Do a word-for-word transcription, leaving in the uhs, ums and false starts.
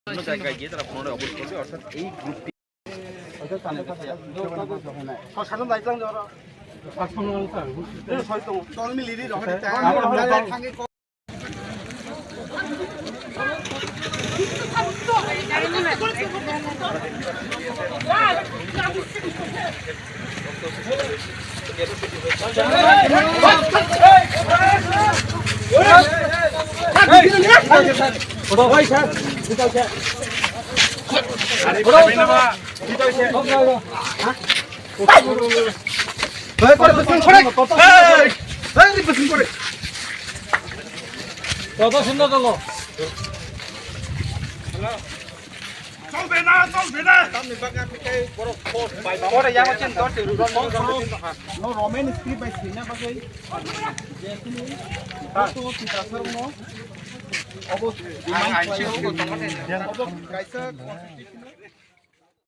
অন্য জায়গায় গিয়ে তারা পুনরায় অবৈধ করবে, অর্থাৎ এই গ্রুপটি Chwlbena, chwlbena. Tamni bagwi tei borok force bai. Ore yang chin dor se rurok. No Roman script bai sina bagwi. Je tini to kita sarno. Obo demand bai. Obo kaisa constitution.